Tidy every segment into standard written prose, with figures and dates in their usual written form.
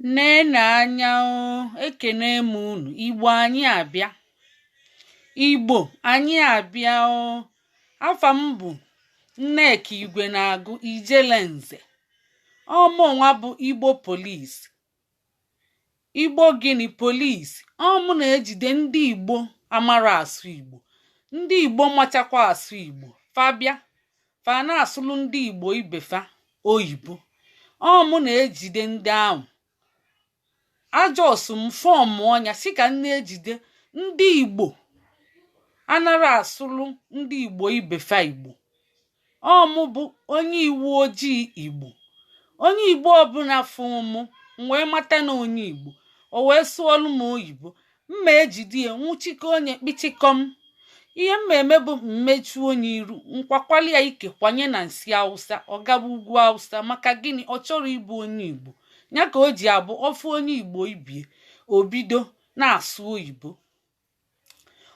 Neenụ anya oo! Ekene m unu. Igbo anyị abịa. Igbo anyị abịa oo! Afa m bụ Nneka Igwe na-agụ Ijelenze. Ọ mụnwa bụ Igbo Police. Igbo gịnị police? Ọ mụ na-ejide ndị Igbo amara asụ Igbo. Ndị Igbo machakwa asụ Igbo. Fa bịa, fa na-asụlụ ndị Igbo ibe fa oyibo. Ọ mụ na-ejide ndị ahụ. Ajọsụ m form ọnya si ka m na-ejide ndị Igbo anara asụlụ ndị Igbo ibe fa Igbo. Ọ mụ bụ onye iwu ojii Igbo. Onye Igbo ọbụla fụ mụ, m wee mata na onye Igbo, o wee sụọlụ m oyibo, mma ejide ya nwụchikọ onye kpịchịkọm. Ihe mma eme bụ mmechu onye iru, nkwakwali ya ike kwanye na nsị Awụsa, ọ gaba ugwu Awụsa. Maka gịnị? Ọ chọrọ ịbụ onye Igbo. Ya ka o ji abụ ọfụ onye Igbo ibie, o bido na-asụ oyibo.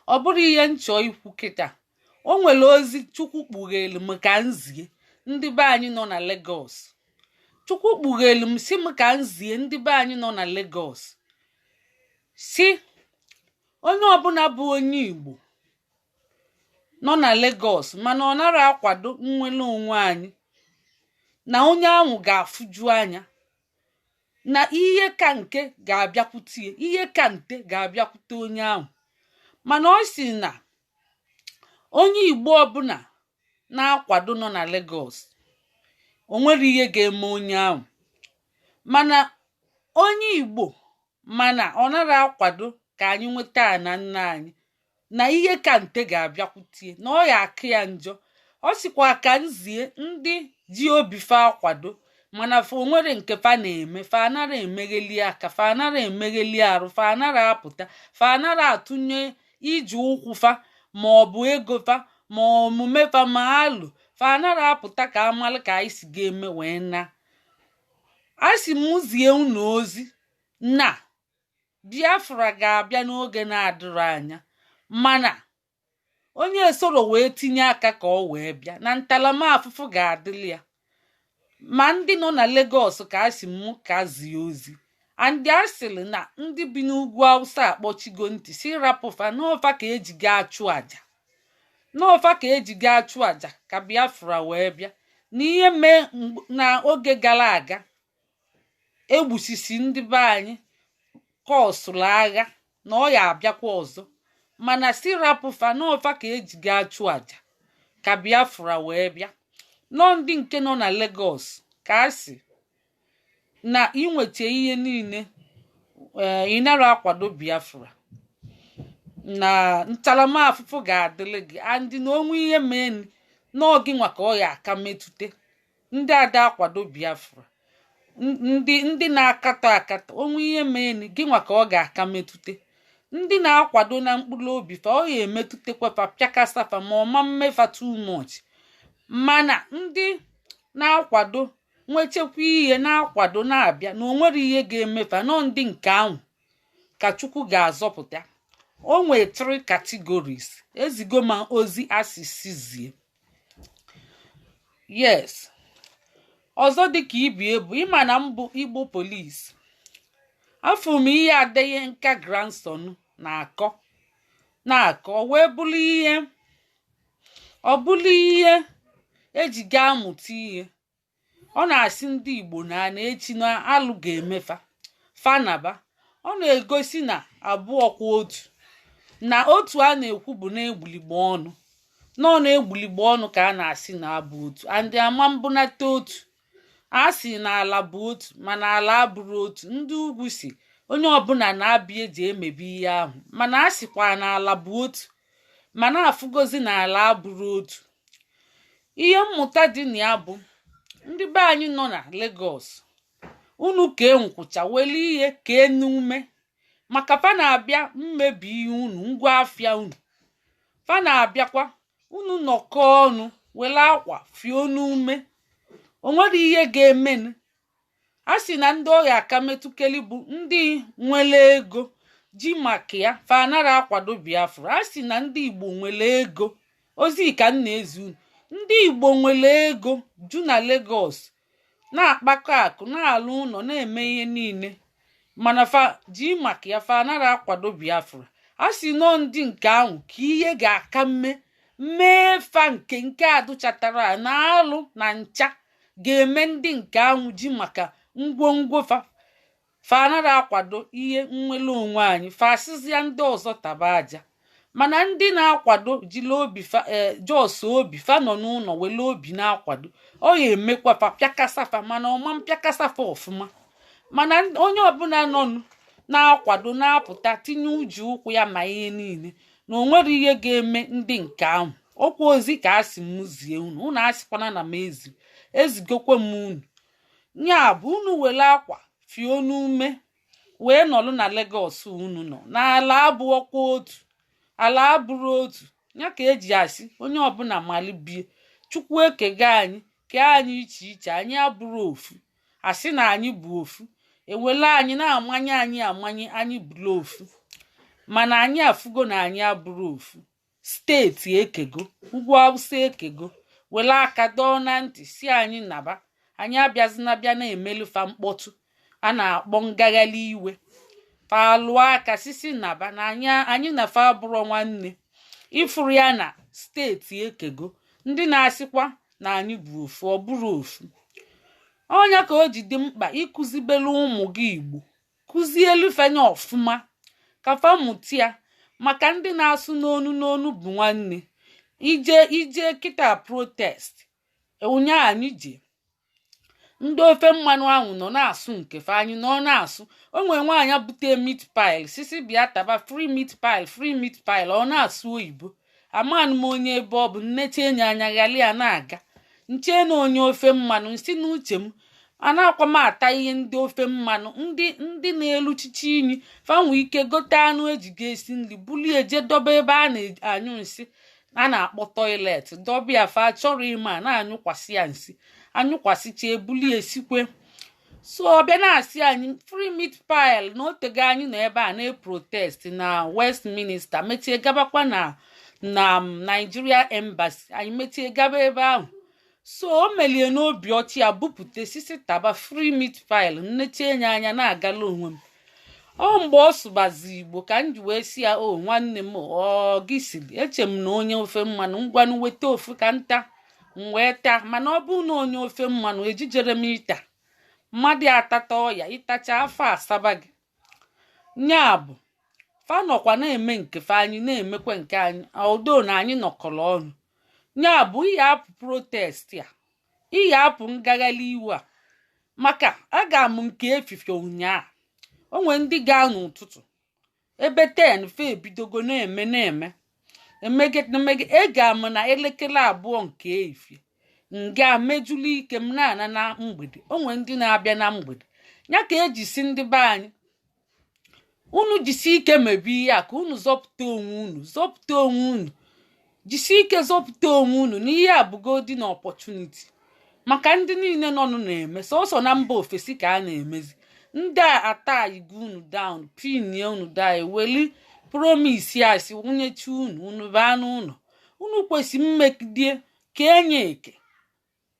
Ọ bụrụ ihe m chọọ ikwu kịta, o nwere ozi Chukwu kpughelu m ka m zie ndị be anyị nọ na Lagos. Chukwu kpughelu m si m ka m zie ndị be anyị nọ na Lagos, si onye ọbụla bụ onye Igbo nọ na Lagos mana ọ nara akwado nnwere onwe anyị, na onye ahụ ga-afụju anya, na ihe ka nke ga-abịakwute ya, ihe ka nte ga-abịakwute onye ahụ. Mana ọ sị na onye Igbo ọbụla na-akwado nọ na Lagos, o nwere ihe ga-eme onye ahụ. Mana onye Igbo mana ọ nara akwado ka anyị nweta ana nna anyị, na ihe ka nte ga-abịakwute ya, na ọ ya akụ ya njọ. Ọ sịkwa ka m zie ndị ji obi fa akwado mana fa onwere nke fa na-eme, fa anara emegheli aka, fa anara emegheli arụ, fa anara apụta, fa anara atụnye ije ụkwụ fa ma ọ bụ ego fa ma omume fa ma alụ fa anara apụta ka amalụ ka anyị si ga-eme wee na. A sị m zie unu ozi na Biafra ga-abịa n'oge na-adịrọ anya, mana onye esoro wee tinye aka ka ọ wee bịa na ntaramahụhụ ga-adịrị ya. Ma ndị nọ na Lagos ka a sị mụ ka zie ozi, and a sịrị na ndị bi n'ugwu Awụsa akpọchigo ntị si rapụfa n'ọfa ka eji gaa achụ aja, n'ọfa ka eji gaa achụ aja ka Biafra wee bịa. Na ihe mee na oge gara aga egbusisi ndị be anyị kọsụrụ agha na ọ ya abịakwa ọzọ, mana si rapụfa n'ọfa ka eji gaa achụ aja ka Biafra wee bịa. Nọ ndị nke nọ na Lagos ka a sị na inweta ihe niile ị nara akwado Biafra, na ntaramahụhụ ga-adịrị gị, and na onwe ihe mee n'ọgị nwa ka ọ ya aka metụta. Ndị ada akwado Biafra, ndị na-akatọ akatọ, onwe ihe mee gị nwa ka ọ ga-aka metụta. Ndị na-akwado na mkpụrụ obi fa, ọ ya emetụtakwa fa, pịakasa fa, ma ọma mmefa too much. Mana ndị na-akwado nwechekwa ihe na-akwado na-abịa na onwere ihe ga-emefa, nọ ndị nke ahụ ka Chukwu ga-azọpụta. O nwee three categories ezigo ma ozi asịsị zie. Yes, ọzọ dịka ibie bụ ịma na mbụ Igbo Police, afọ m ihe Adeyinka Grandson na-akọ na-akọ wee bụrụ ihe ọ bụrụ ihe eji gaa amụta ihe. Ọ na-asị ndị Igbo na na echi na alụ ga-emefa fanaba. Ọ na-egosi na abụọ kwa otu na otu a na-ekwu bụ na-egbuligbo ọnụ nọ na-egbuligbo ọnụ ka a na-asị na abụ otu and ama mbunata otu. A sị na ala bụ otu, mana ala abụrụ otu. Ndị ugwu si onye ọbụla na-abịa eji emebi ihe ahụ, mana a sịkwa na ala bụ otu, mana afụgozi na ala abụrụ otu. Ihe mmụta dị na ya bụ ndị be anyị nọ na Lagos, unu kee nkwụcha were ihe kee n'ume, maka fa na-abịa mmebi ihe unu, ngwa afịa unu. Fa na-abịakwa unu nọkọ ọnụ were akwa fio n'ume, o nwere ihe ga-emenụ. A sị na ndị ọrịa aka metụkeli bụ ndị nwere ego ji maka ya fa anara akwado Biafra. A sị na ndị Igbo nwere ego, ozi ka m na-ezi unu, ndị Igbo nwere ego ju na Lagos na-akpakọ akụ, na-alụ ụlọ, na-eme ihe niile. Mana fa ji maka ya, fa anara akwado Biafra. A sị nọ ndị nke ahụ ka ihe ga-aka mme mee fa nke adụchatara na alụ na ncha ga-eme. Ndị nke ahụ ji maka ngwongwo fa, fa anara akwado ihe nnwere onwe anyị. Fa asịzịa ndị ọzọ taba aja. Mana ndị na-akwado jiri obi fa, jos obi fa nọ n'ụlọ were obi na-akwado, ọ ya emekwa fa pịakasa fa, mana ọma mpịakasa fa ọfụma. Mana onye ọbụla nọ na-akwado na-apụta tinye uju ụkwụ ya ma ihe niile na o nwere ihe ga-eme ndị nke ahụ. Okwu ozi ka a sị m zie unu, unu asịkwana na m ezi ezigokwe m unu. Ya bụ, unu were akwa fio n'ume wee nọlụ na Lagos. Unu nọ n'ala abụọkwa otu, ala abụrụ otu. Ya ka eji asị onye ọbụla malibie. Chukwu ekego anyị, kee anyị iche iche. Anyị abụrụ ofu. Asị na anyị bụ ofu, ewele anyị na-amanye anyị amanye anyị bụrụ ofu, mana anyị afụgo na anyị abụrụ ofu. Steeti ekego, ugwu Awụsa ekego, were aka dọọ na ntị si anyị naba. Anyị abịazina bịa na-emelufa mkpọtụ a na-akpọ ngagharị iwe. Fa alụọ aka sisi naba na anyị na fa abụrọ nwanne. Ifuru ya na steeti ekego. Ndị na-asịkwa na anyị bụ ofu, ọ bụrụ ofu. Ọnya ka o ji dị mkpa ịkụzibelu ụmụ gị Igbo, kụzielu fenya ọfụma ka fa mụta ya, maka ndị na-asụ n'onu n'onu bụ nwanne. Ije ije kịta protest ụnyaa anyị je, ndị ofe mmanụ ahụ nọ na-asụ nke fa, anyị nọ na-asụ. O nwere nwaanyị bute meat pie, sisi bịa taba free meat pie, free meat pie. Ọ na-asụ oyibo, amanụ m onye ebe ọ bụ. Nneche enyi anya ghali ya na-aga nche na onye ofe mmanụ. Nsi n'uche m, a na-akwa m ata ihe ndị ofe mmanụ, ndị na-eluchichi inyi fanwe ike gote anụ eji ga esi nri, bulie je dobe ebe a na-anyụ nsị a na-akpọ toilet, dọba ya. Fa chọrọ ime a na-anyụkwasị ya nsị, anyụkwasịcha, ebulie esikwe. So ọbịa na-asị anyị free meat pie na otego anyị nọ ebe a na-protest na Westminster, mechie gabakwa na Nigeria Embassy. Anyị mechie gaba ebe ahụ. So o melie n'obi ọchị ya, bupute sisi taba free meat pie. Nneche enye anya na-agala onwe m. Ọ mgbe ọ sụbazi Igbo ka m ji wee si ya, "O nwanne m, ọ gị siri eche m na onye ofe mmanụ. Ngwanụ, weta ofu ka nta." M wee taa. Mana ọ bụrụ na onye ofe mmanụ ejijere m ịta mmadụ atata ọya, ịtacha afọ asaba gị. Nya bụ fa nọkwa na-eme nke fa, anyị na-emekwa nke anyị. Although na anyị nọkọrọ ọnụ. Nya bụ ihe apụ protest a, ihe apụ ngagharị iwe a, maka aga m nke efifie ụnyaa. O nwee ndị gaa n'ụtụtụ ebe 10 fe ebidogo na-eme emege emege. Ega m na elekere 2 nke efifie, nga mejulu ike m na-ana na mgbede. O nwee ndị na-abịa na mgbede. Ya ka eji si ndị be anyị, unu jisi ike mebe ihe a ka unu zọpụta onwe unu, zọpụta onwe unu. Jisi ike zọpụta onwe unu na ihe a bụ golden opportunity maka ndị niile nọnụ na-eme. Sọsọ na mba ofesi ka a na-emezi. Ndị a ataghịgo unu down, pinie unu down, weli promise a si wunyechi unu, unu baa n'ụlọ. Unu kwesị mmegide ka enye eke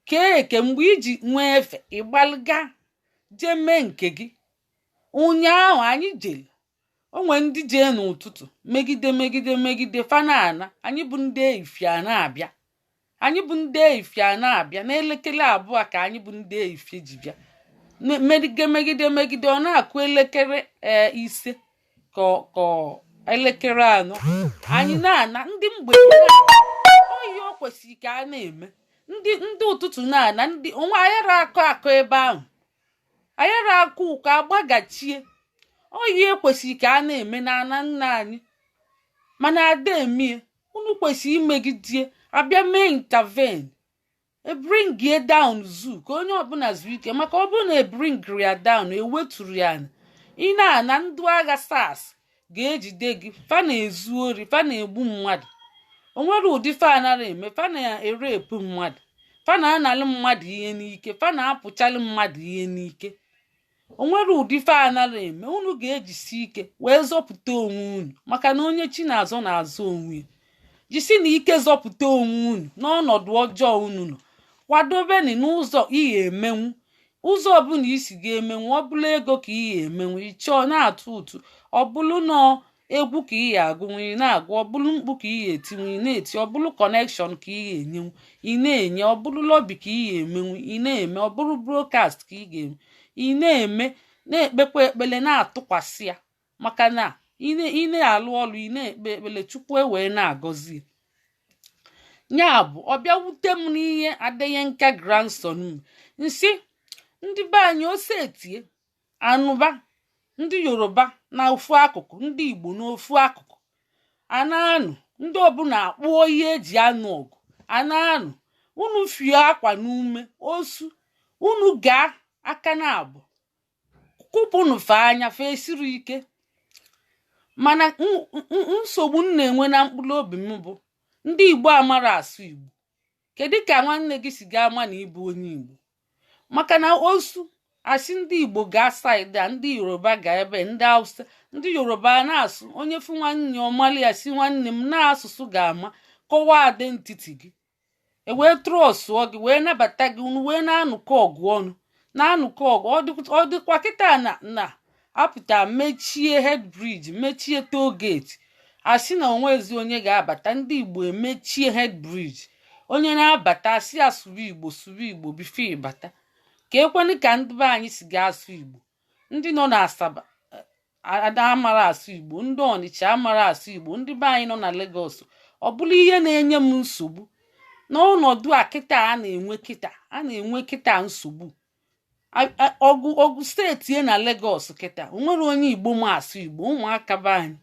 kee eke mgbe iji nwee efe ịgbalịga jee mee nke gị. Ụnyaahụ anyị jere, onwe ndị jee n'ụtụtụ megide megide megide fanana. Anyị bụ ndị efifie a na-abịa, anyị bụ ndị efifie a na-abịa n'elekere 2 ka anyị bụ ndị efifie ji bịa megide megide megide. Ọ na-akụ elekere 5 ka elekere 4, anyị na-ana. Ndị mgbede oyi o kwesịrị ka a na-eme. Ndị ụtụtụ na-ana, ndị onwe anyara akọ akọ ebe ahụ, anyara akụ ụkọ agbagachie oyi. Ekwesịrị ka a na-eme n'ana nna anyị, mana ada emie. Unu kwesịrị imegidie abịa mee intervene, ebringie down zoo ka onye ọbụla zuo ike. Maka ọ bụrụ na ebringri ya down, eweturu ya, ị na-ana, ndụ agha SARS ga-ejide gị. Fa na-ezu ori, fa na-egbu mmadụ. O nwere ụdị fa anara eme. Fa na-erepu mmadụ, fa na-analụ mmadụ ihe n'ike, fa na-apụchalụ mmadụ ihe n'ike. O nwere ụdị fa anara eme. Unu ga-ejisi ike wee zọpụta onwe unu, maka na onye chi na-azọ na-azọ onwe ya. Jisi na ike zọpụta onwe unu n'ọnọdụ ọjọọ unu nọ. Kwadobeni n'ụzọ ihe emenwu. Ụzọ ọbụla isi ga-emenwu, ọ bụlụ ego ka ị ga-emenwu, ị chọọ na-atụ ụtụ, ọ bụlụ nọ egwu ka ị ga-agụnwu, ị na-agụ, ọ bụlụ mkpu ka ị ga-etinwu, ị na-eti, ọ bụlụ connection ka ị ga-enyenwu, ị na-enye, ọ bụlụ lobby ka ị ga-emenwu, ị na-eme, ọ bụrụ broadcast ka ị ga-eme, ị na-eme, na-ekpekwa ekpele, na-atụkwasị ya, maka na ị na-alụ ọlụ, ị na-ekpe ekpele, Chukwu ewee na-agọzi ya. Bụ ọ bịa wute m n'ihe Adeyinka Grandson m nsị ndị be anyị ose etie anụba ndị Yoruba na ofu akụkụ, ndị Igbo n'ofu akụkụ, a na-anụ ndị ọbụla akpụọ ihe eji anụ ọgụ, a na-anụ unu fie akwa n'ume osu unu gaa aka na abụ kụpụnụ fe anya fe esiri ike. Mana nsogbu m na-enwe na mkpụrụ obi m bụ ndị Igbo amara asụ Igbo. Kedu ka nwanne gị si gaa ama na ịbụ onye Igbo? Maka na osu asị ndị Igbo gaa side a, ndị Yoruba gaa ebe, ndị Hausa, ndị Yoruba na-asụ, onye fụ nwanne ọmali ya si nwanne m na asụsụ ga-ama kọwaa identity gị, ewee trustụọ gị, wee nabata gị, unu wee na-anụkọ ọgụ ọnụ, na-anụkọ ọgụ. Ọ dịkwa kịta na apụta mechie head bridge, mechie toll gate, asị na onwezi onye ga-abata. Ndị Igbo emechie head bridge, onye na-abata asị ya sụrụ Igbo, sụrụ Igbo before ịbata. Ka ekwenụ ka ndị be anyị si ga-asụ Igbo? Ndị nọ na Asaba ada amara asụ Igbo, ndị Ọnịcha amara asụ Igbo, ndị be anyị nọ na Lagos. Ọ bụrụ ihe na-enye m nsogbu n'ọnọdụ a kịta a na-enwe kịta, a na-enwe kịta nsogbu ọgụ ọgụ steeti na Lagos kịta. Onwere onye Igbo ma asụ Igbo? Ụmụaka be anyị,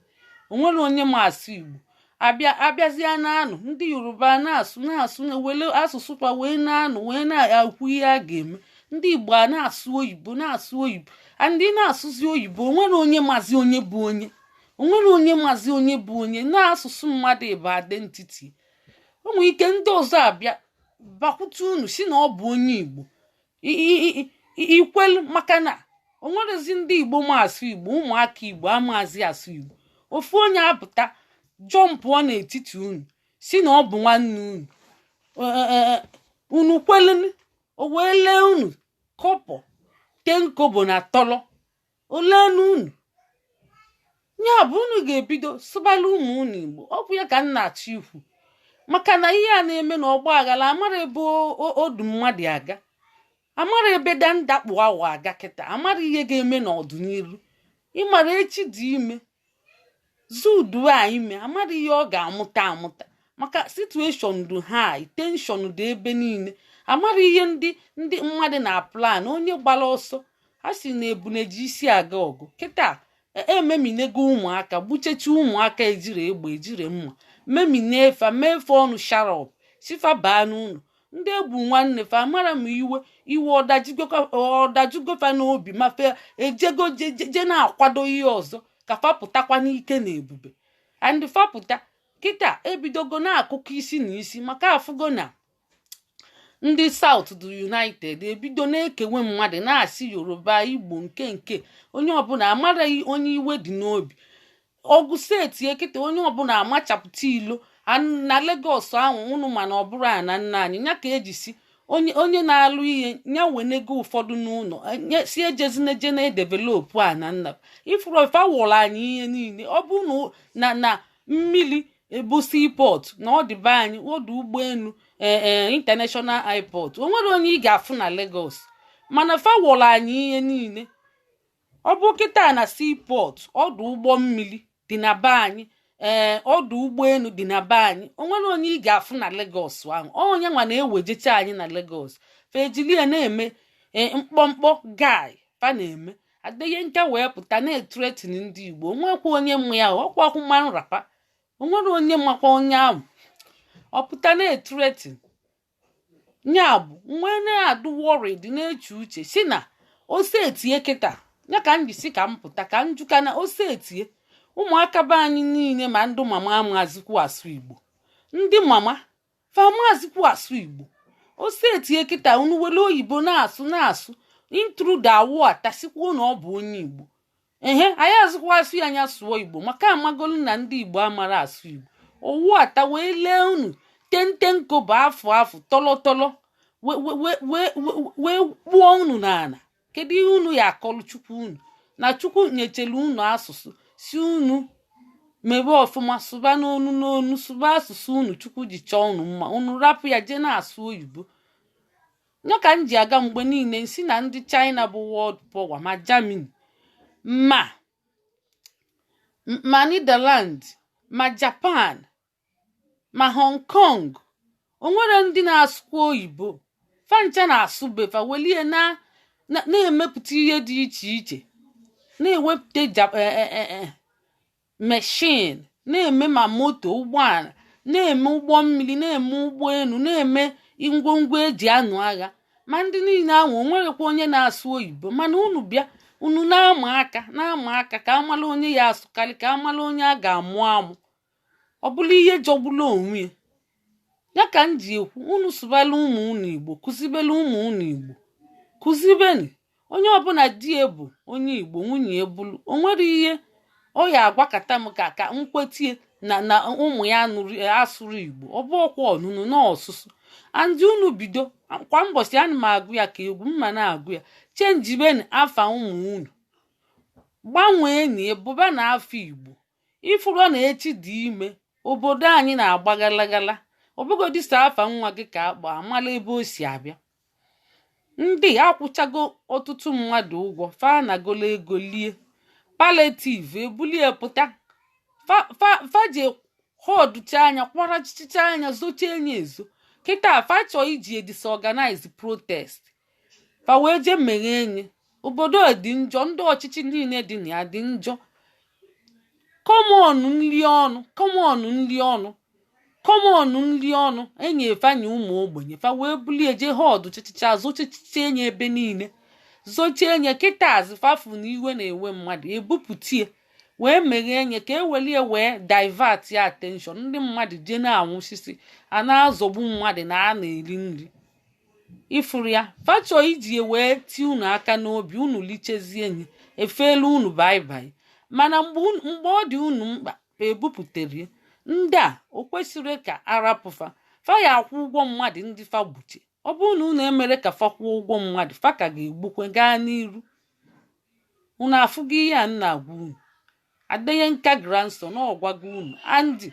onwere onye ma asụ Igbo? Abịa abịazie na-anụ ndị Yoruba na-asụ, na-asụ, na-ewele asụsụ kwa wee na-anụ, wee na-ekwu ihe a ga-eme. Ndị Igbo a na-asụ oyibo, na-asụ oyibo, ndị na-asụzi oyibo. Onwere onye mazi onye bụ onye? Onwere onye mazi onye bụ onye na-asụsụ mmadụ bụ identity? O nwere ike ndị ọzọ abịa bakwute unu si na ọ bụ onye Igbo, ikwelu, maka na onwerezi ndị Igbo ma asụ Igbo. Ụmụaka Igbo amazi asụ Igbo. Ofu onye apụta jumpụọ n'etiti unu si na ọ bụ nwanne unu, unu kwelunu, o wee lee unu kọpọ tenkobo na tọlọ olenu unu. Ya bụ unu ga-ebido sụbala ụmụ unu Igbo. Ọ bụ ya ka m na-achọ ikwu, maka na ihe a na-eme na ọgba aghara, amara ebe odu mmadụ aga, amara ebe dandakpụ awụ aga kịta, amara ihe ga-eme n'ọdịnihu. Ịmara echi dị ime zudu a ime, amara ihe ọ ga-amụta amụta, maka situation dị high tension dị ebe niile. Amara ihe ndị mmadụ na plan. Onye gbara ọsọ, ha si na ebuneji isi aga ọgụ kịta, ememinego ụmụaka, gbuchechi ụmụaka, ejiri egbe, ejiri mma meminefa, mefe ọnụ sharp, sifa baa n'ụlọ. Ndị egbu nwanne fa, amara m iwe iwe ọdajugofa n'obi, ma fe ejego je na-akwado ihe ọzọ ka fa pụtakwa n'ike na ebube. And fapụta kịta, ebidogo na-akụkọ isi na isi, maka afụgo na ndị South dị united, ebido na-ekewe mmadụ, na-asị Yoruba, Igbo, nke onye ọbụla amaraghị onye iwe dị n'obi. Ọgụ steeti kịta, onye ọbụla amachapụta ilo na Lagos ahụ unu, mana ọ bụrụ a na nna anyị ya ka eji si onye onye na-alụ ihe ya wenego ụfọdụ n'ụlọ si ejezineje na-edevelopụ a na nna ifuru ife wụrụ anyị ihe niile. Ọ bụ na mmiri ebu seaport na ọ dị be anyị, ọdụ ụgbọelu, ee, international airport, o nwere onye ị ga-afụ na Lagos, mana fa wụrụ anyị ihe niile. Ọ bụ kịta na seaport, ọdụ ụgbọ mmiri dị na be anyị, ee, ọdụ ụgbọelu dị na be anyị, o nwere onye ị ga-afụ na Lagos ahụ? Onye nwa na-ewejecha anyị na Lagos, fa ejili ya na-eme mkpọmkpọ guy fa na-eme. Adịghị nke wee pụta na-ethreaten ndị Igbo, onwekwa onye mụ ya ọkwa human wrapper, onwere onye makwa onye ahụ ọ pụta na-ethreaten ya. Bụ nwee na-adụ worried, na-eche uche si na ose etie kịta ya ka m ji si ka m pụta ka m jụka na ose etie ụmụaka be anyị niile, ma ndị mama amazikwu asụ Igbo, ndị mama fa amazikwu asụ Igbo. Ose etie kịta, unu were oyibo na-asụ, na-asụ, intruder awụ atasikwuo na ọ bụ onye Igbo. Ehe, anyị azụkwa asụ ya, anya sụọ Igbo, maka amagolu na ndị Igbo amara asụ Igbo. Owu ata wee lee unu tenten kobo, afụ afụ tọlọtọlọ. Wee kpuo unu n'ala. Kedu ihe unu ya akọlụ Chukwu unu na Chukwu nyechelu unu asụsụ, si unu mebe ọfụma, sụba n'onu n'onu, sụba asụsụ unu Chukwu ji chọọ unu mma? Unu rapụ ya jee na-asụ oyibo. Ya ka m ji aga mgbe niile nsi na ndị China bụ world power, ma Germany, ma Netherland, ma Japan, ma Hong Kong, o nwere ndị na-asụkwa oyibo. Fancha na-asụ befa, welie na na-emepụta ihe dị iche iche, na-ewepụta machine, na-eme ma moto, ụgbọala, na-eme ụgbọ mmiri, na-eme ụgbọ elu, na-eme ngwongwo eji anụ agha. Ma ndị niile ahụ, o nwerekwa onye na-asụ oyibo. Mana unu bịa, unu na-ama aka, na-ama aka ka amala onye ya asụkarị, ka amala onye a ga-amụ amụ. Ọ bụla ihe jọgburu onwe ya. Ya ka m ji ekwu, unu sụbala ụmụ unu Igbo, kụzibela ụmụ unu Igbo, kụzibeni. Onye ọbụla di ya bụ onye Igbo, nwunye ya bụrụ, o nwere ihe ọ ya agwakọta m ka nkwetie na ụmụ ya nụrụ asụrụ Igbo. Ọ bụ ọkwa ọnụnụ na ọsụsụ andị. Unu bido kwa mbọchị, ana m agụ ya ka egwu mma na-agụ ya. Chenjibeni afa ụmụ unu, gbanwee na bụba na afọ Igbo. Ifuru na echi dị ime, obodo anyị na-agba galagala. Ọbụgodị sa afa nwa gị ka akpọ, amala ebe o si abịa. Ndị akwụchago ọtụtụ mmadụ ụgwọ fa nagolo ego lie palliative, ebulie pụta fa ji họdụcha anya, kwarachicha anya, zochie anya ezo. Kịta fa chọọ iji disorganize protest, fa wee jee meghee enye. Obodo a dị njọ, ndị ọchịchị niile dị na ya dị njọ. Common nri ọnụ, common nri ọnụ, common nri ọnụ enye fanye ụmụ ogbenye, fa wee bulie jee họdụ chichicha, zochichicha enye ebe niile, zochie enye. Kịta azụ fafu na iwe na-ewe mmadụ, ebupụtie wee meghee enye ka ewelie wee divert ya attention ndị mmadụ, jee na-anwụsisi, a na-azọgbu mmadụ na a na-eri nri. Ifuru ya, fachọ iji wee tie unu aka n'obi, unu lichezie enyi efeelu unu bye. Mana mgbe ọ dị unu mkpa, fa ebupụtere ndị a. O kwesịrị ka arapụfa. Fa ya akwụ ụgwọ mmadụ ndị fa gbuche. Ọ bụrụ na unu emere ka fa kwụọ ụgwọ mmadụ, fa ka ga-egbukwe gaa n'iru. Unu afụgo ihe a m na-agwa unu? Adenyenka grandson ọgwago unu andị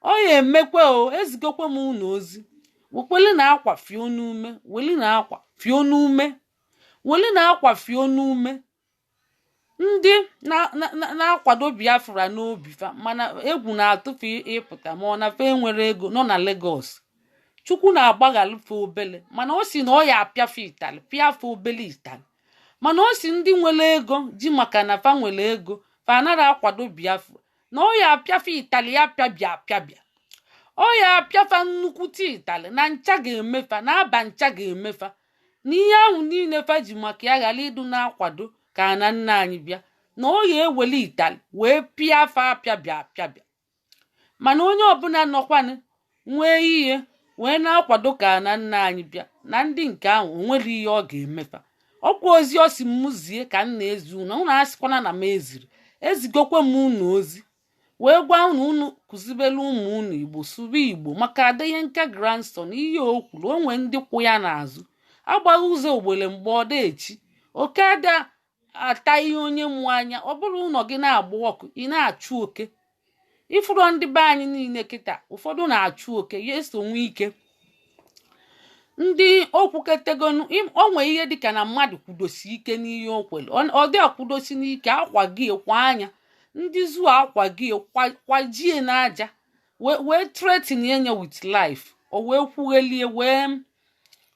ọ ya emekwe. O ezigokwe m unu ozi. Wekweli na akwa fio n'ume, weli na akwa fio n'ume, weli na akwa fio n'ume. Ndị na-akwado Biafra n'obi fa, mana egwu na-atụfu ịpụta, ma ọ na fa enwere ego nọ na Lagos. Chukwu na-agbaghalụfe obele, mana ọ si na ọ ya apịafe ịtalị, pịafe obele ịtalị. Mana ọ si ndị nwere ego ji, maka na fa nwere ego, fa anara akwado Biafra, na ọ ya apịafe ịtalị, ya pịabịa apịabịa, ọ ya apịafa nnukwute ịtalị na ncha ga-emefa, na aba ncha ga-emefa, na ihe ahụ niile fa ji maka ya ghara ịdụ na-akwado ka na nna anyị bịa, na ọ ya ewele ịtalị wee pịa fa apịabịa apịabịa. Mana onye ọbụla nọkwanụ nwee ihe wee na-akwado ka na nna anyị bịa, na ndị nke ahụ, o nwere ihe ọ ga-emefa. Ọkwa ozi ọ si m zie ka m na-ezi unu. Unu asịkwana na m eziri ezigokwe m unu ozi wee gwa unu, unu kụzibelu ụmụ unu Igbo, sụba Igbo. Maka Adenyenka grandson, ihe o kwuru, o nwee ndị kwụ ya n'azụ. Agbaghị ụzọ ogbele mgbe ọ da-echi oke ada ata ihe onye mụ anya. Ọ bụrụ ụlọ gị na-agba ọkụ, ị na-achụ oke. Ifuru ndị be anyị niile kịta, ụfọdụ na-achụ oke ya eso nwee ike. Ndị okwuketegonu onwe ihe dịka na mmadụ kwudosi ike n'ihe o kwere, ọ dị akwudosi n'ike akwa gị kwa anya. Ndị zuo akwa gị kwajie n'aja, wee threaten ya with life. O wee kwughelie, wee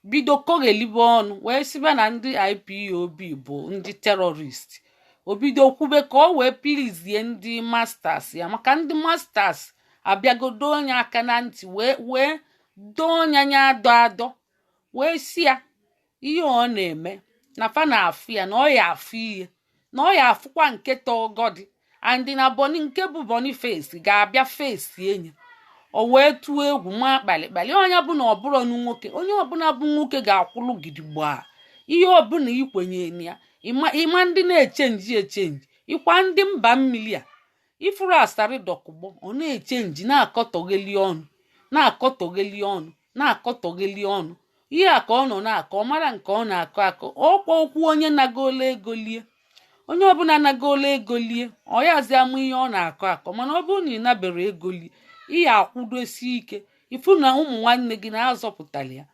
bido koghelibe ọnụ, wee sibe na ndị IPOB bụ ndị terrorist. O bido kwube ka o wee pleasie ndị masters ya, maka ndị masters abịagodo onye aka na ntị, wee doo onye anya adọ adọ, wee si ya ihe ọ na-eme na fa na-afụ ya, na ọ ya afụ ihe, na ọ ya afụkwa nke tọgọdị and na Boni nke bụ Boniface ga-abịa fesi enyi. O wee tụọ egwu maa kpali kpali. Onye bụ na ọ bụrụ nwoke, onye ọbụla bụ nwoke ga-akwụlụ gidigba. Ihe ọbụla ikwenye na ya, ịma ndị na-echenji echenji ịkwa ndị mba mmiri a. Ifuru Asari Dokubo, ọ na-echenji, na-akọtọgheli ọnụ, na-akọtọgheli ọnụ, na-akọtọgheli ọnụ. Ihe a ka ọ nọ na-akọ, ọ mara nke ọ na-akọ akọ. Ọkwa okwu onye nagola ego lie, onye ọbụla nagola ego lie, ọ yazi ama ihe ọ na-akọ akọ. Mana ọ bụrụ na ị nabere ego lie, ihe akwụdosi ike ifu na ụmụ nwanne gị na-azọpụtara ya.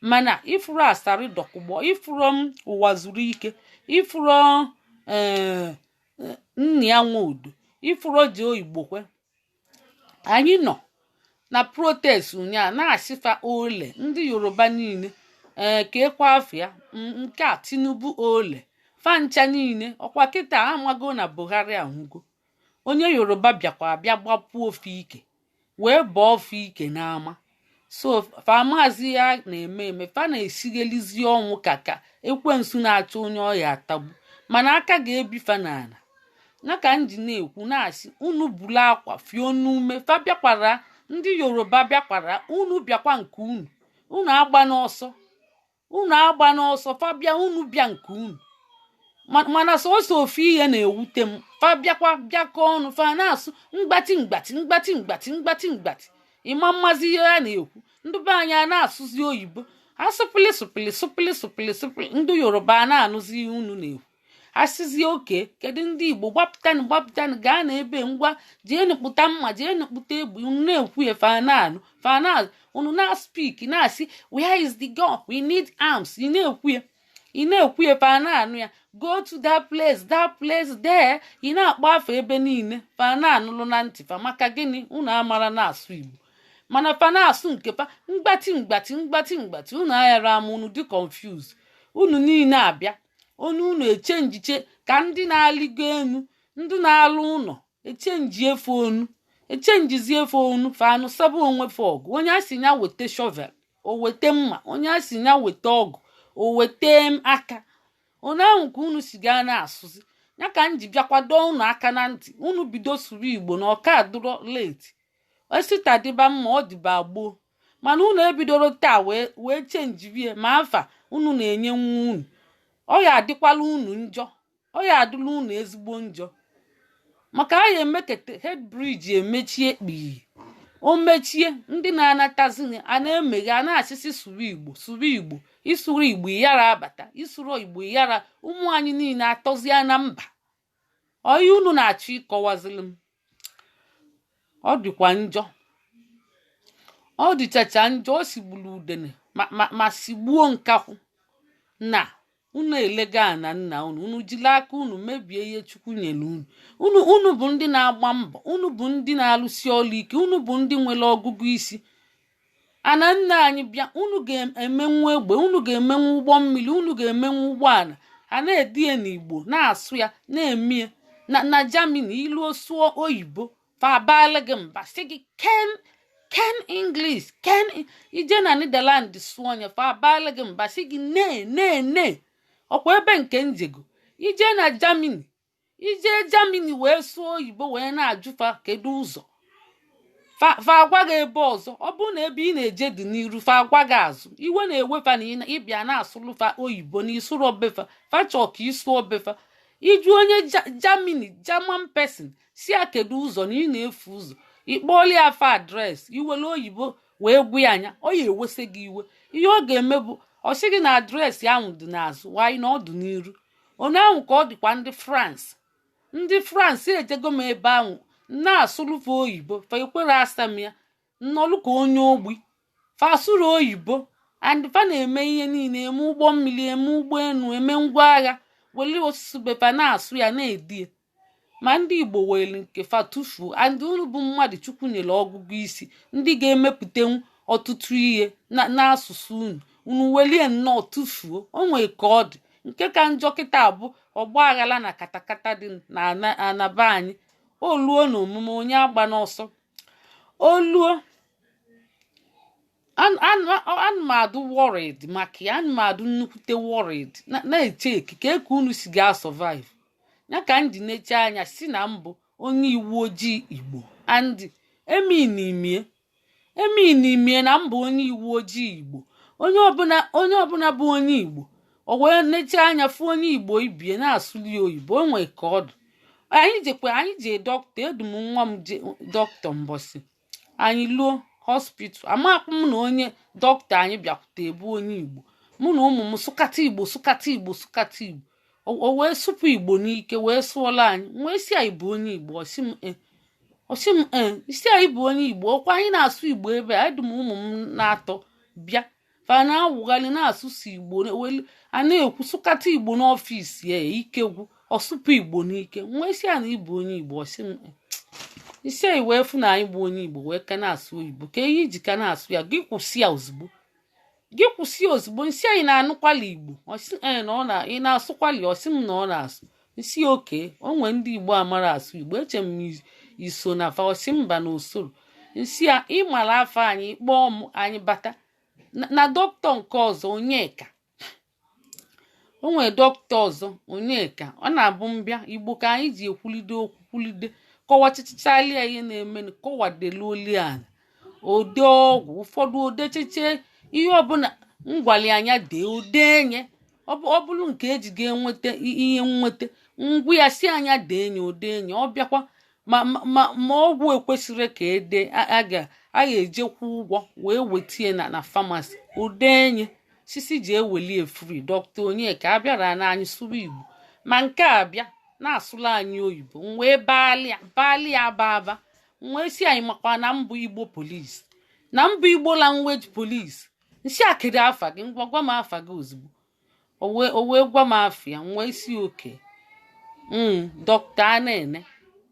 Mana ifuru Asari Dokubo, ifuru m ụwa zuru ike, ifuru ee nna ya nwe udo, ifuru ji oyigbokwe. Anyị nọ na protest ụnyaahụ na-asịfa ole ndị Yoruba niile, ee, ka ekwe afọ ya nke a Tinubu ole fancha niile. Ọkwa kịta amago na Buhari anwụgo. Onye Yoruba bịakwa abịa gbapuo ofe ike wee bọọ ofe ike n'ama. So famazi ya na-eme eme, fa na-esighelizi ọnwụ ka ekwensu na-achọ onye ọya atagbu, mana aka ga-ebi fa n'ala. Na ka m ji na-ekwu na-asị unu bulu akwa fio n'ume. Fa bịakwara, ndị Yoruba bịakwara, unu bịakwa nke unu. Unu agba n'ọsọ, unu agba n'ọsọ. Fa bịa, unu bịa nke unu. Mana sọsọ ofu ihe na-ewute m: fa bịakwa bịakọ ọnụ, fa na-asụ mgbatị mgbatị mgbatị mgbatị mgbatị mgbatị. Ịma mmazi ihe a na-ekwu. Ndị be anyị a na-asụzi oyibo, asụpịlị sụpịlị sụpịlị sụpịlị sụpịlị. Ndị Yoruba a na-anụzi ihe unu na-ekwu, asịzi oke kedu ndị Igbo gbapụtanụ, gbapụtanụ, gaa na ebe ngwa, jeenu kpụta mma, jeenu kpụta egbe. Unu na-ekwu ya, fa na-anụ, fa na unu na-speak, na-asị, "Where is the gun? We need arms." Ị na-ekwu ya, ị na-ekwu ya, fa na-anụ ya. "Go to that place, that place there." Ị na-akpọ afọ ebe niile, fa na-anụlụ na ntị fa. Maka gịnị? Unu amara na-asụ Igbo, mana fa na-asụ nke fa mgbatị mgbatị mgbatị mgbatị. Unu aghara ama, unu dị confused. Unu niile abịa, onye unu echenjiche ka ndị na-alịgo enu, ndị na-alụ ụlọ echenji efe onu, echenjizi efe onu. Fa anụsaba onwe fa ọgụ. Onye a sị ya weta shovel, o weta mma. Onye a sị ya weta ọgụ, o weta aka. Onye ahụ ka unu si gaa na-asụzi ya. Ka m ji bịakwado unu aka na ntị, unu bido sụrụ Igbo na ọka adụrọ late. Osita dịba mma, ọ dịba gboo, mana unu ebidoro taa wee chenjibie ma afa unu na-enye nwa unu, ọ ya adịkwala unu njọ, ọ ya adịla unu ezigbo njọ. Maka a ya emekete head bridge emechie kpii, o mechie, ndị na-anatazi a na-emeghe, a na-asịsị sụrụ Igbo, sụrụ Igbo. Ịsụrụ Igbo ịyara abata, ịsụrụ Igbo ịyara. Ụmụ anyị niile atọzie na mba ọya unu na-achọ ịkọwazili m. Ọ dịkwa njọ, ọ dịchacha njọ. O sigburu udene ma sigbuo nkakwụ na unu elega na nna unu. Unu jiri aka unu mebie ihe Chukwu nyere unu. Unu bụ ndị na-agba mbọ, unu bụ ndị na-alụsi ọrụ ike, unu bụ ndị nwere ọgụgụ isi. Ana nna anyị bịa, unu ga-emenwu egbe, unu ga-emenwu ụgbọ mmiri, unu ga-emenwu ụgbọala. A na-edie n'Igbo, na-asụ ya, na-emie na Germany. Ilu sụọ oyibo, fa abaala gị mba, sị gị ken ken English ken. Ije na Netherland sụọ ya, fa abaala gị mba, sị gị nee nee nee. Ọkwa ebe nke njego ije na Germany, ije Germany wee sụọ oyibo, wee na-ajụfa kedu ụzọ, fa agwa gị ebe ọzọ. Ọ bụrụ na ebe ị na-eje dị n'iru, fa agwa gị azụ. Iwe na-ewefa na ịbịa na-asụlụfa oyibo na ịsụrụ obefa. Fa chọọ ka ịsụọ befa. Iju onye Germany, German person, si ya kedu ụzọ, na ị na-efu ụzọ, ịkpọọla ya fa address, iwere oyibo wee gwu ya anya, ọ ya ewesa gị iwe. Ihe ọ ga-eme bụ ọ sị gị na address ahụ dị n'azụ, wanyị na ọ dị n'iru. Onye ahụ ka ọ dịkwa ndị France. Ndị France, ejego m ebe ahụ na-asụlụfe oyibo, fa ekwere asa m ya nnọlụ ka onye ogbi. Fa asụrụ oyibo and fa na-eme ihe niile, eme ụgbọ mmiri, eme ụgbọ enu, eme ngwa agha, were osisi befa na-asụ ya, na-edie. Ma ndị Igbo were nke fa tufuo. And unu bụ mmadụ Chukwu nyere ọgụgụ isi, ndị ga-emepụtanwu ọtụtụ ihe n'asụsụ unu, unu welie nnọọ tụfuo. O nwee ka ọ dị. Nke ka njọ kịta bụ ọgba aghara na katakata dị na anaba anyị. Oluo na omume onye agba n'ọsọ oluo. Ana m adụ worried maka ya, ana m adụ nnukwute worried na-eche ekike ka unu si ga survive ya. Ka m ji neche anya si na mbụ onye iwu ojii Igbo and eminimie na mbụ onye iwu ojii Igbo. Onye ọbụla, onye ọbụla bụ onye Igbo, o wee neche anya fụ onye Igbo ibie na-asụli ya oyibo, o nwee ka ọ dị. Anyị jekwa, anyị jee dọkịta, edu m nwa m jee dọkịta mbọsị anyị luo. Hospital. Amakwu m na onye dọkịta anyị bịakwute ebu onye Igbo. Mụ na ụmụ m sụkata Igbo, sụkata Igbo, sụkata Igbo. O wee sụpụ Igbo n'ike wee sụọla anyị. Wee si anyị bụ onye Igbo, ọsị m e, ọsị m e, isi anyị bụ onye Igbo. Ọkwa anyị na-asụ Igbo ebe a. Adị m ụmụ m na-atọ bịa, fa na-awụgharị na-asụsụ Igbo, a na-ekwu sụkata Igbo n'ọfịs ya. Ike gwụ, ọsụpụ Igbo n'ike. Nwee si ya na ịbụ onye Igbo, ọsị m e. Isi anyị wee fụ na anyị bụ onye Igbo wee ka na-asụ oyibo, ka ihe iji ka na-asụ ya. Gị kwụsị ya ozugbo, gị kwụsị ya ozugbo. Nsị anyị na-anụkwali Igbo, ọsị ee na ọ na ị na-asụkwali, ọsị m na ọ na-asụ. Nsị oke o nwee ndị Igbo amara asụ Igbo, eche m iso na fa. Ọsị mba, na osoro. Nsị ya ịmara afọ anyị kpọọ m, anyị bata na dọkịta nke ọzọ, Onyeka. O nwere dọkịta ọzọ, Onyeka. Ọ na-abụ mbịa, Igbo ka anyị ji ekwulide okwu, kwulide, kọwachichala ya ihe na-eme, kọwadelu oli ala, ode ọgwụ ụfọdụ, odecheche ihe ọbụla ngwali anya dee, odeenye. Ọ bụrụ nke eji ga-enweta ihe nweta ngwa ya, si anya deenye, odeenye. Ọ bịakwa ma ma ma ọgwụ ekwesịrị ka ede, a ga-ejekwa ụgwọ wee wetie na pharmacy, odenye sisi ji ewelie free. Dọkịta Onyeka abịara na anyị sụrụ Igbo, ma nke a bịa na-asụrụ anyị oyibo. M wee baalịa baalịa aba aba. M wee si anyị makwa na mbụ Igbo police, na mbụ Igbo language police. Nsị a, kedu afa gị? Ngwa, gwa m afa gị ozugbo. O wee gwa m afa ya. M wee si oke dọkịta a na-ene.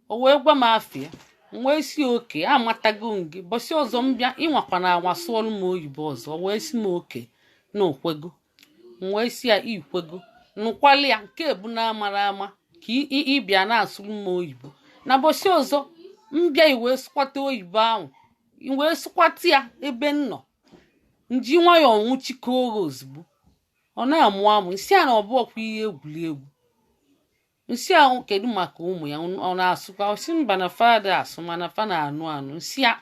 O wee gwa m afa ya. M wee si oke amatago m gị. Bọsị ọzọ m bịa, ịnwakwa na anwa sụọlụ m oyibo ọzọ. O wee si m oke na okwego. M wee si ya ikwego, nụkwali ya nke ebu na amara ama ka ịbịa na-asụrụ m oyibo. Na bọsị ọzọ m bịa, iwee sụkwata oyibo ahụ, iwee sụkwata ya ebe m nọ, nji nwayọọ nwụchikọọ oghe ozugbo. Ọ na-amụ amụ. Nsị a na ọ bụ ọkwa ihe egwuregwu. Nsị ahụ, kedu maka ụmụ ya, ọ na-asụkwa? Ọsị mba, na fada asụ, mana fa na-anụ anụ. Nsị a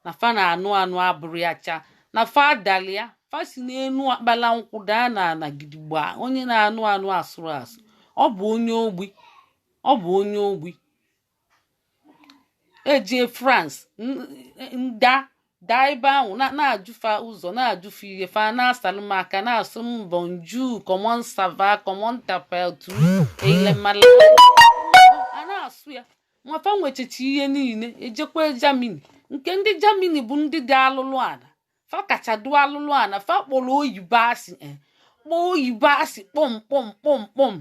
na fa na-anụ anụ abụrụ ya cha na fa adali ya, fa si n'enu akpala nkwụ daa na ana gidigba. Onye na-anụ anụ asụrụ asụ, ọ bụ onye ogbi, ọ bụ onye ogbi. Eje France, nda daa ebe ahụ na-ajụfa ụzọ, na-ajụfa ihe, fa na-asalụ m aka, na-asụ m bonjour, comment ça va, comment t'appelles-tu, elemala, a na-asụ ya. Nwafa nwechacha ihe niile. Ejekwa Germany, nke ndị Germany bụ ndị dị alụlụ ala, fa kacha dụ alụlụ ala. Fa kpọrọ oyibo asị, kpọọ oyibo asị kpọm kpọm kpọm kpọm.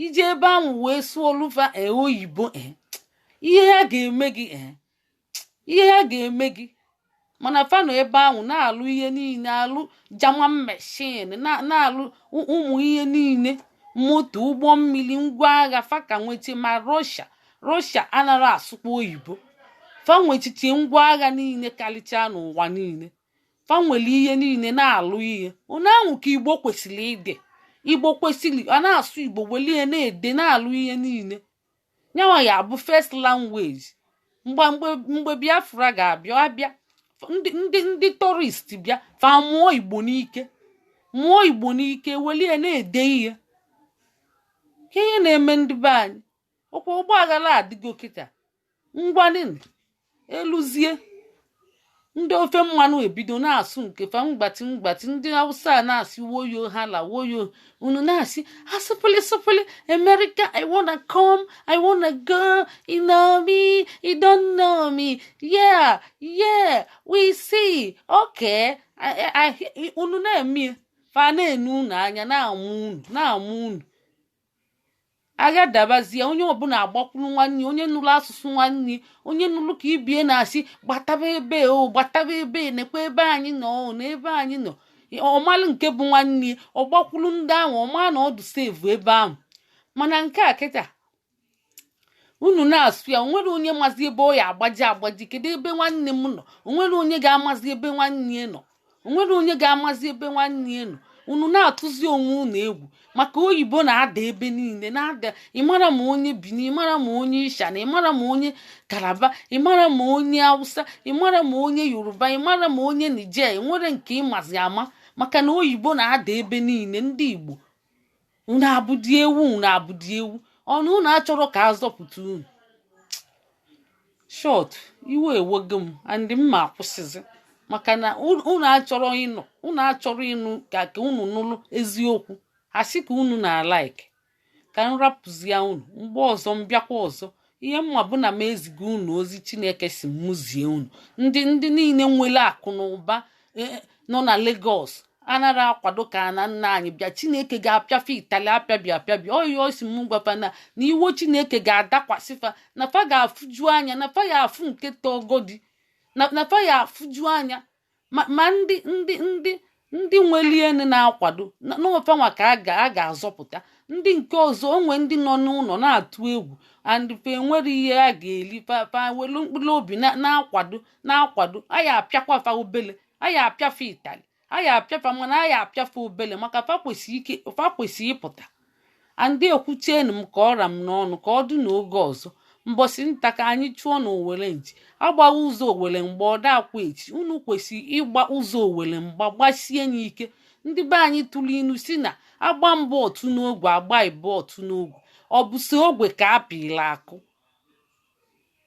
Ije ebe ahụ wee sụọ olufa oyibo, ihe ha ga-eme gị, ihe ha ga-eme gị. Mana fa nọ ebe ahụ na-alụ ihe niile, alụ German machine, na-alụ ụmụ ihe niile, moto, ụgbọ mmiri, ngwa agha. Fa ka nweta ma Russia. Russia anaghị asụkwa oyibo. Fa nwechiche ngwa agha niile karịchaa n'ụwa niile. Fa nwere ihe niile, na-alụ ihe. Onye ahụ ka Igbo kwesịrị ịdị. Igbo kwesịrị a na-asụ Igbo, welie na-ede, na-alụ ihe niile. Nyanwa ya bụ first language. Mgbe Biafra ga-abịa, abịa, ndị tourist bịa, fa mụọ Igbo n'ike, mụọ Igbo n'ike, welie na-ede ihe. Ka ihe na-eme ndị be anyị, ọkwa ụgbọ aghara adịgo kịta. Ngwanị, eluzie, ndị ofe mmanụ ebido na-asụ nke fa mgbatị mgbatị. Ndị Hausa na-asị woyo hala woyo. Unu na-asị asụpụlị sụpụlị America. I wanna come, I wanna go. You know me, you don't know me. Yeah, we see. Okay, unu na-eme, fa na-enu unu anya, na-amụ unu, na-amụ unu. Agha dabazie, onye ọbụla agbakwuru nwanne, onye nụrụ asụsụ nwanne, onye nụrụ ka ibie na-asị gbataba ebe o, gbataba ebe, nekwa ebe anyị nọ o, na ebe anyị nọ. Ọmalụ nke bụ nwanne, ọ gbakwuru ndị ahụ, ọma na ọdụ sevu ebe ahụ. Mana nke a kịta unu na-asụ ya, onwere onye mazi ebe ọ ya agbaji agbaji. Kedu ebe nwanne m nọ? Onwere onye ga-amazi ebe nwanne ya nọ? Onwere onye ga-amazi ebe nwanne ya nọ? Unu na-atụzi onwe unu egwu maka oyibo na-ada ebe niile, na-ada. Ịmara ma onye Bini, ịmara ma onye Isha, na ịmara ma onye Kalaba, ịmara ma onye Hausa, ịmara ma onye Yoruba, ịmara ma onye Niger. Nwere nke ịmazi ama maka na oyibo na-ada ebe niile. Ndị Igbo, unu abụdị ewu, unu abụdị ewu ọnụ. Unu achọrọ ka azọpụta unu. Short, iwe ewego m and mma akwụsịzi. Maka na unu achọrọ ịnụ, unu achọrọ ịnụ ka unu nụrụ eziokwu. Asị ka unu na-alike ka m rapụzie unu. Mgbe ọzọ m bịakwa ọzọ. Ihe mma bụ na m eziga unu ozi Chineke si m zie unu. Ndị niile nwere akụ na ụba nọ na Lagos anara akwado ka na nna anyị bịa. Chineke ga-apịafe itali, apịabi apịabi oyi. Osi m gwafa na iwo Chineke ga-adakwasị fa, na fa ga-afụju anya, na fa ya afụ nke tọgodi, na fa ya afụju anya. Ma ndị nwelienu na-akwado n'ọfanwa ka a ga-azọpụta. Ndị nke ọzọ, onwe ndị nọ n'ụlọ na-atụ egwu and fa enwere ihe a ga-eli, fa welu mkpụrụ obi na-akwado a ya apịakwa fa obele, a ya apịafa itali, a ya apịafa, mana a ya apịafa obele, maka fa kwesịrị ike, fa kwesịrị ịpụta. Andị ekwuchenu m ka ọra m n'ọnụ, ka ọ dị n'oge ọzọ. Mbọsị nta ka anyị chụọ n'Owere nchi. Agbaghị ụzọ Owere mgbe ọ dakwa echi. Unu kwesịrị ịgba ụzọ Owere mgba, gbasie ya ike. Ndị be anyị tụrụ inu si na agba mbụ otu n'ogwe, agba ịbụ otu n'ogwe, ọ bụ so ogwe ka apịla akụ.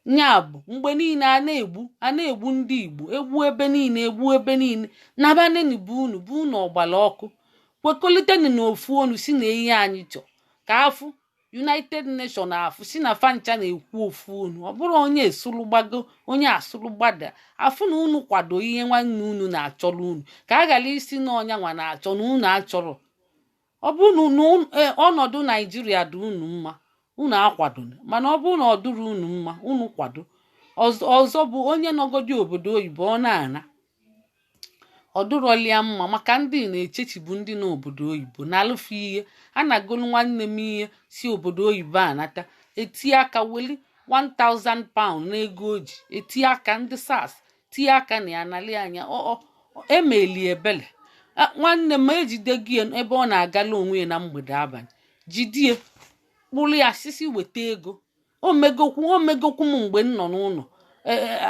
Nya bụ mgbe niile a na-egbu ndị Igbo, egbu ebe niile, egbu ebe niile. Nabaneni bụ unu bụ unu ọgbara ọkụ, kwekọliteni n'ofu onu si na ihe anyị chọ ka afụ United Nation afụ si na fancha na-ekwu ofu onu. Ọ bụrụ onye esulu gbago, onye asụlụ gbada, afụ na unu kwado ihe nwanne unu na-achọrọ unu, ka a ghara isi na ọnya nwa na-achọ na unu achọrọ. Ọ bụrụ na ọnọdụ Naijiria dị unu mma, unu akwado, mana ọ bụrụ na ọ dịrị unu mma, unu kwado. Ọzọ bụ onye nọgodi obodo oyibo, ọ na-ana ọ dụrọlia mma, maka ndị na-echechibu ndị n'obodo oyibo na-alụfe ihe a na-agolu. Nwanne m ihe si obodo oyibo anata, etinye aka weli £1000 n'ego o ji etinye aka, ndị SARS tinye aka na ya nali anya emeli ebele. Nwanne m ejidego ya ebe ọ na-agala onwe ya na mgbede abalị, jidie kpụrụ ya sisi weta ego. Omegokwu m mgbe m nọ n'ụlọ,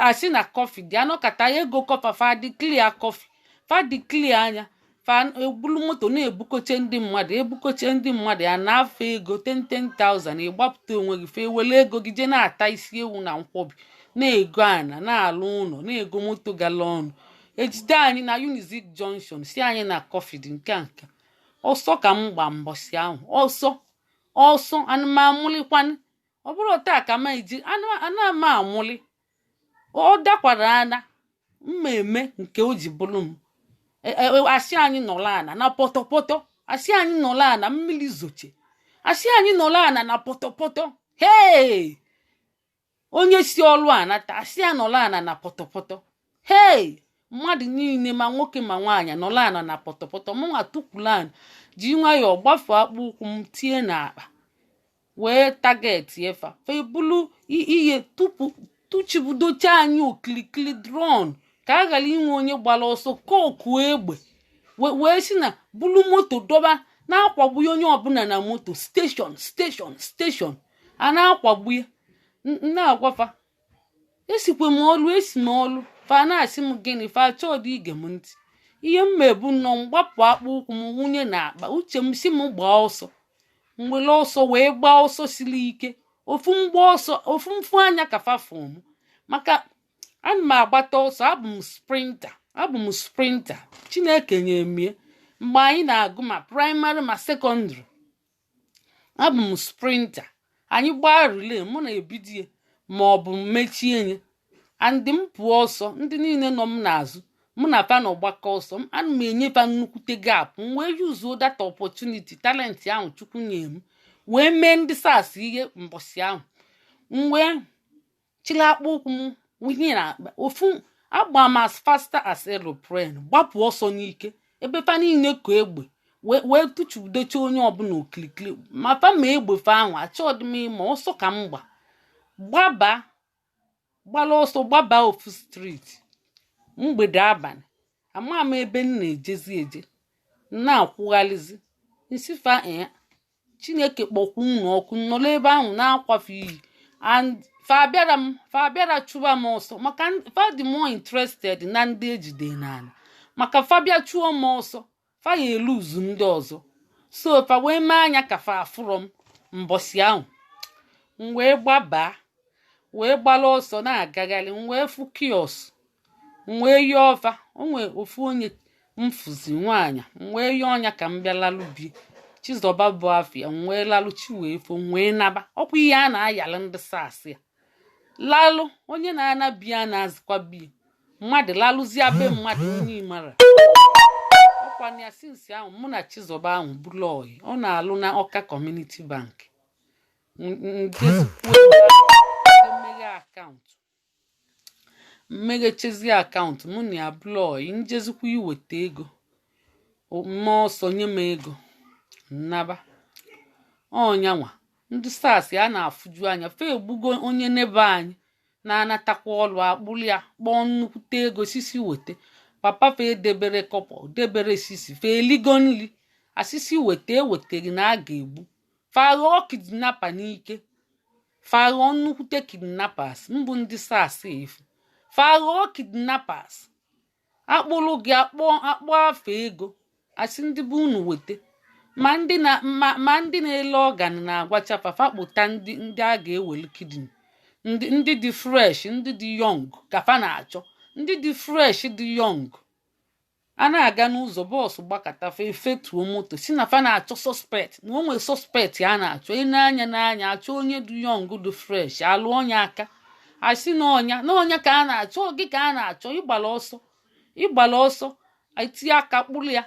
asị na curfew dị, anọkata ego curfew, fa dị clear curfew, fa dị clear anya, fa ebulu moto na-ebukoche ndị mmadụ, ebukoche ndị mmadụ ya na-afọ ego 10 10,000. Ịgbapụta onwe gị, fa ewele ego gị jee na-ata isi ewu na nkwọbi, na-ego ana, na-alụ ụlọ, na-ego moto gala ọnụ. Ejide anyị na Unizik Junction, si anyị na curfew dị nke nka. Ọsọ ka m gba mbọsị ahụ, ọsọ ọsọ anụmamụlikwanụ. Ọ bụrụ taa ka m eji ana m amụli, ọ dakwara ana mma eme nke o ji bụrụ m. Asị anyị nọrọ ana na pọtọpọtọ, asị anyị nọrọ ana, mmiri zoche, asị anyị nọrọ ana na pọtọpọtọ. Hei, onye si ọlụ anata, asị ya nọrọ ana na pọtọpọtọ. Hei, mmadụ niile, ma nwoke ma nwaanyị, nọrọ ana na pọtọpọtọ. Mụnwa tukwulu ana, ji nwayọọ gbafuo akpụ ụkwụ m tie n'akpa wee target efa. Fa ebulu ihe tupu tụchibudocha anyị okilikili drone ka a ghara inwe onye gbara ọsọ koku egbe, wee si na bulu moto dọba na-akwagbu onye ọbụla na moto, station, station, station, a na-akwagbu ya. Na-agwafa esikwe m ọlụ, esi m ọlụ. Fa na-asị m gịnị? Fa chọọdụ ige m ntị. Ihe m mebu nnọọ, mgbapụ akpụ ụkwụ m wunye na akpa uche m, si m gbaa ọsọ. Mwere ọsọ wee gbaa ọsọ siri ike, ofu mgba ọsọ, ofu mfu anya ka fafụ m, maka ana m agbata ọsọ. Abụ m sprinter, abụ m sprinter. Chineke nye mie mgbe anyị na-agụ ma primary ma secondary, abụ m sprinter. Anyị gbaa relay, mụ na ebidie ma ọ bụ mechie nye andị m pụọ ọsọ. Ndị niile nọ m n'azụ, mụ na fa na ọgbakọ ọsọ, ana m enyefa nnukwute gap. M wee yuzuo that opportunity, talent ahụ Chukwu nye m, wee mee ndị SARS ihe mbọsị ahụ. M wee chịrị akpụ ụkwụ m wunye na akpa, ofu agba m as faster as aeroplane, gbapụ ọsọ n'ike ebe fa niile ko egbe, wee tụchudocha onye ọbụla okilikili, ma fa ma egbe fa ahụ achọghị m ịma. Ọsọ ka m gba, gbaba, gbara ọsọ gbaba ofu street mgbede abalị. Ama m ebe m na-ejezi eje, m na-akwụghalizi nsifa ya. Chineke kpọkwa unu ọkụ nọrọ ebe ahụ na-akwafe iyi and fa bịara m, fa bịara chụba m ọsọ, maka fa dị more interested na ndị ejide n'ala, maka fa bịa chụọ m ọsọ, fa ya eluzu ndị ọzọ. So fa wee mee anya ka fa afụrọ m mbọsị ahụ. M wee gbabaa, wee gbara ọsọ na-agagharị, m wee fụ kiosk. M wee yọọ fa. O nwee ofu onye m fụzi, nwaanyị. M wee yọọ ọnya ka m bịa lalụ bie. Chizọba bụ afọ ya. M wee lalụ, chi wee fo, m wee naba. Ọkwa ihe a na-ayalụ ndị SARS ya lalụ, onye na-ana biya na-azụkwa biya mmadụ, lalụzie be mmadụ onye mara ọkwa ya. Since ahụ, mụ na Chizọba ahụ bụlụ ọyị. Ọ na-alụ na Ọka Community Bank. Njezikwuo mmeghe akaụntụ, mmeghechezie akaụntụ, mụ na ya bụlụ ọyị. Njezikwa iweta ego, mmụọ ọsọ nye m ego nnaba. Ọnyanwa ndị SARS a na-afụju anya fa egbugo onye nebe anyị na-anatakwa ọlụ, akpụrụ ya, kpọọ nnukwute ego sisi weta. Papa fa edebere kọpọ debere sisi fa eligo nri, asịsị weta, eweteghị na a ga-egbu fa. Ghọọ kidnapper n'ike, fa ghọọ nnukwute kidnappers. Mbụ ndị SARS efu, fa ghọọ kidnappers. Akpụrụ gị, akpọ akpọ afa ego, asị ndị bụ unu weta. Ma ndị na ma ndị na-ele organ na-agwacha fa, fa kpụta ndị a ga-ewelu kidney, ndị dị fresh, ndị dị young, ka fa na-achọ ndị dị fresh, dị young. A na-aga n'ụzọ, bọọsụ gbakọta, fa efetuo moto, si na fa na-achọ suspect, na o nwere suspect a na-achọ. Ene anya n'anya, achọ onye dị young, dị fresh, alụ onye aka, asị na ọnya na ọnya ka a na-achọ gị, ka a na-achọ. Ịgbala ọsọ, ịgbala ọsọ, etinye aka kpụrụ ya,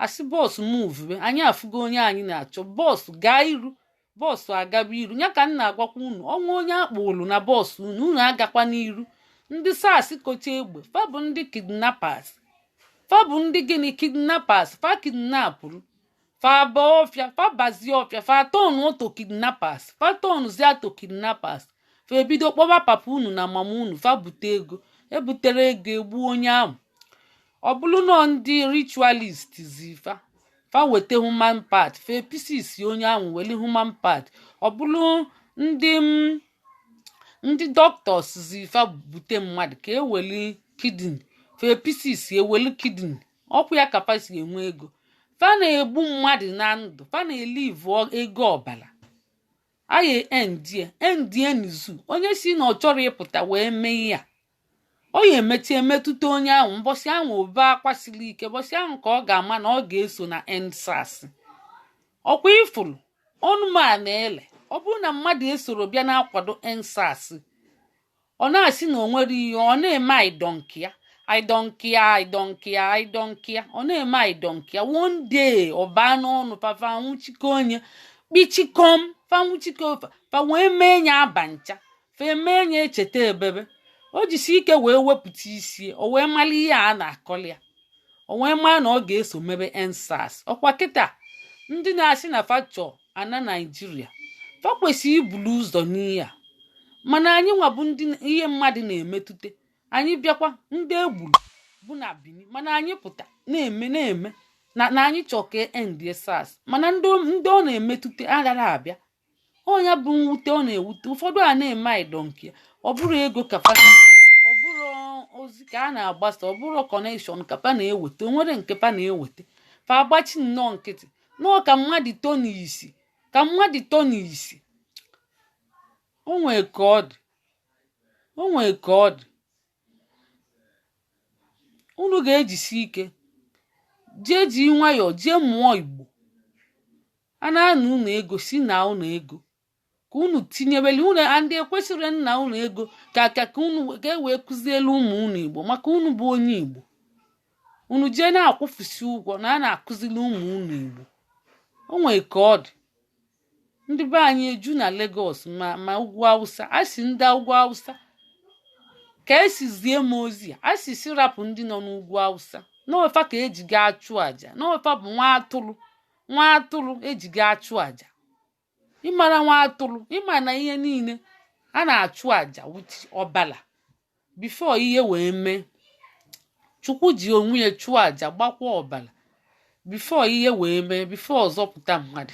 asị bọọsụ move, anyị afụgo onye anyị na-achọ, bọọsụ gaa iru, bọọsụ agaba iru. Ya ka m na-agwakwa unu, ọnwa onye akpụrụ na bọọsụ unu, unu agakwa n'iru. Ndị SARS kocha egbe, fa bụ ndị kidnappers. Fa bụ ndị gịnị? Kidnappers. Fa kidnapụrụ, fa baa ọfịa, fa bazie ọfịa, fa turn to kidnappers, fa turnzie to kidnappers. Fa ebido kpọba papa unu na mama unu, fa bute ego. Ebutere ego, egbuo onye ahụ. Ọ bụrụ nọ ndị ritualist zi fa, fa weta human part, fa pieces onye ahụ, weli human part. Ọ bụrụ ndị doctors zi fa, bute mmadụ ka eweli kidney, fa pieces, eweli kidney. Ọkwụ ya ka fa si enwe ego. Fa na-egbu mmadụ na ndụ, fa na-elivu ego ọbara. Aya endie endie n'izu. Onye si na ọ chọrọ ịpụta wee mee ihe a, ọ ya emechi emetụta onye ahụ. Mbọsị ahụ obe akwa siri ike, mbọsị ahụ ka ọ ga-ama na ọ ga-eso na EndSARS. Ọkwa ifuru ọnụma na-ele. Ọ bụrụ na mmadụ esoro bịa na-akwado EndSARS, ọ na-asị na o nwere ihe ọ na-eme, I don't care, I don't care, I don't care, I don't care, ọ na-eme I don't care, one day ọ baa n'ọnụ fafa, nwụchikọ onye kpichikom, fa nwụchikọ fa, wee mee ya aba ncha, fa emee ya echeta ebebe o jisi ike wee wepụta isi, o wee mara ihe a na-akọli ya, o wee maa na ọ ga-eso mebe EndSARS. Ọkwa kịta ndị na-asị na fa chọọ ana Naijiria, fa kwesịrị ibulu ụzọ n'ihe a. Mana anyị nwa bụ ndị ihe mmadụ na-emetụta anyị, bịakwa ndị egburu bụ na Bini, mana anyị pụta na-eme na-eme na anyị chọọ ka end SARS, mana ndị ọ na-emetụta agaghị abịa. Ọnya bụ mwute ọ na-ewute ụfọdụ a na-eme I don't care. Ọ bụrụ ego ka fa, ọ bụrụ ozi ka a na-agbasa, ọ bụrụ connection ka fa na-eweta, o nwere nke fa na-eweta, fa agbachi nnọọ nkịtị nọọ ka mmadụ tọ n'isi, ka mmadụ tọ n'isi. O nwee ka ọ dị, o nwee ka ọ dị. Unu ga-ejisi ike jee ji nwayọọ jee mụọ Igbo. A na-ana unu ego, si na unu ego ka unu tinyebeli unu ndị ekwesịrị nna unu ego ka unu ka e wee kụzielu ụmụ unu Igbo, maka unu bụ onye Igbo. Unu jee na-akwụfusi ụgwọ na a na-akụzili ụmụ unu Igbo. O nwee ka ọ dị. Ndị be anyị eju na Lagos ma ugwu Awụsa. A sị ndị ugwu Awụsa ka esi zie m ozi a, sị si rapụ ndị nọ n'ugwu Awụsa n'ọfa ka eji ga achụ àjà, n'ọfa bụ nwa atụrụ, nwa atụrụ eji ga achụ àjà. Ịmara nwa atụrụ, ịma na ihe niile a na-achụ àjà with ọbala before ihe wee mee. Chukwu ji onwe ya chụọ àjà, gbakwa ọbala before ihe wee mee, before ọzọpụta mmadụ.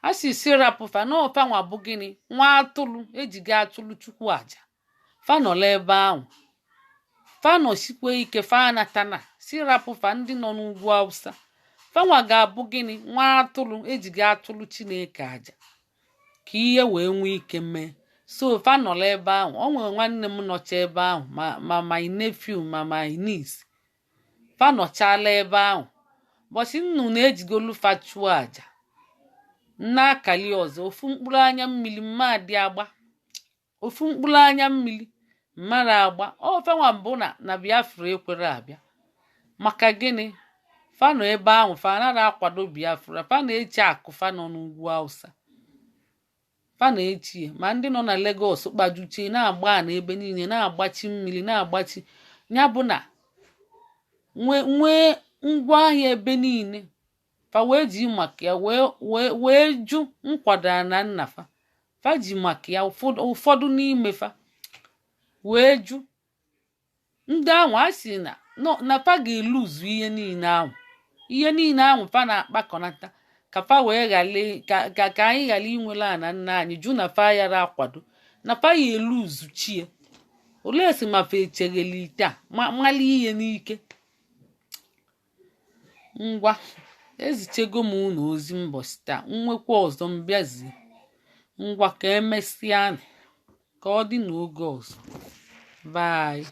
A sị si rapụfa n'ọfa nwa bụ gịnị? Nwa atụrụ eji ga achụrụ Chukwu àjà. Fa nọrọ ebe ahụ, fa nọsikwa ike, fa anatana. Si rapụfa ndị nọ n'ugwu Awụsa, fanwa ga-abụ gịnị? Nwa atụrụ eji ga atụrụ Chineke àjà ka ihe wee nwee ike mee. So fa nọrọ ebe ahụ. O nwere nwanne m nọcha ebe ahụ, ma my nephew, ma my niece, fa nọchala ebe ahụ. Bọchị nnu na-ejigolu fa chụọ aja nna akali ọzọ. Ofu mkpụrụ anya mmiri mma dị agba, ofu mkpụrụ anya mmiri mmara agba ofenwa mbụ na Biafra ekwere abịa. Maka gịnị? Fa nọ ebe ahụ, fa anara akwado Biafra. Fa na-eche akụ fa nọ n'ugwu Hausa, fa na-echie. Ma ndị nọ na Lagos kpajuchie na-agba na ebe niile na-agbachi mmiri, na-agbachi ya bụ na nwee ngwaahịa ebe niile. Fa wee ji maka ya wee jụ nkwado na nna fa. Fa ji maka ya, ụfọdụ n'ime fa wee jụ ndị ahụ a sị na fa ga-eluzu ihe niile ahụ, ihe niile ahụ fa na-akpakọnata ka fa wee ghara ka anyị ghara inwere ana nna anyị. Jụ na fa yara akwado na fa ya eluzu chie. Olee si ma fa echegheli ite a mali ihe n'ike? Ngwa, ezichego m unu ozi mbọchị taa. Nwekwa ọzọ mbịazie. Ngwa, ka emesịa, ka ọ dị n'oge ọzọ. Bye.